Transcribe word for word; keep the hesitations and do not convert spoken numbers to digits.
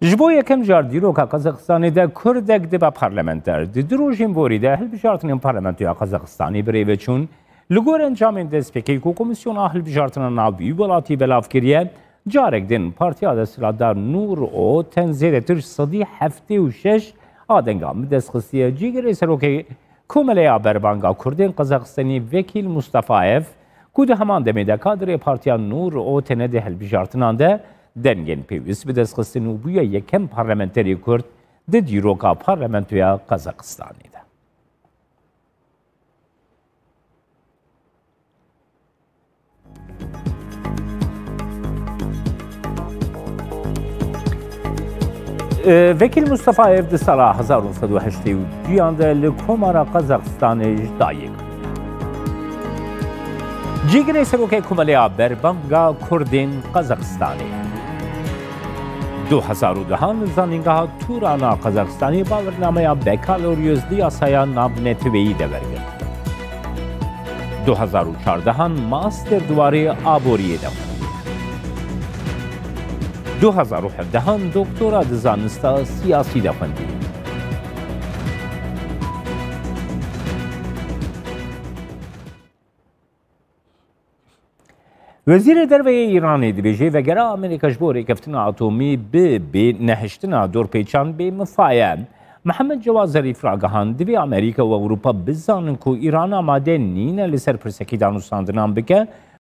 Ji bo yekem car dîroka Qazaxistanê de Kurdek dibe parlamenter. Di du rojên borî de hilbijartinên parlamentoya Qazaxistanê bi rê ve çûn. Li gor encamên destpêkê ku Komîsyona Hilbijartina Navbî welatî belav kiriye, carek din partiya desthilatdar Nûr O ten zêdetir sedî heftê û şeş a dengan bi dest xistiye. Cîgirê serokê Komeleya Berbanga Kurdên Qazaxistanê Vekîl Mustafayev, ku di heman demê de kadrê partiya Nûr O tenê di hilbijartinan de dengên pêwîst bi dest xistin û bûye yekem parlamenterê Kurd di dîroka parlamentoya Qazaxistanê de. Vekîl Mustafayev di sala hezar û neh sed û heştê û duyan de li Komara Qazaxistanê ji dayik. Cîgirê serokê Komeleya Berbanga Kurdên Qazaxistanê. Du hezar û dehan li Zanîngeha Tûran a Qazaxistanê bawirnameya bekaloryoz di yasaya navneteweyî de wergirt. Du hezar û çardehan master di warê aboriyê de xwendî. Du hezar û hevdehan doktora di zanista siyasî de xwendî. Wezîrê Derve yê Îranê dibêje, vegera Amerîka ji bo rêkeftina atomî bi bê nehiştina dorpêçan bê mifa ye. Mihemed Cewad Zerîf ragihand, divê Amerîka û Ewropa bizanin ku Îran amade nîne li ser pirsekî danûstandinan bike,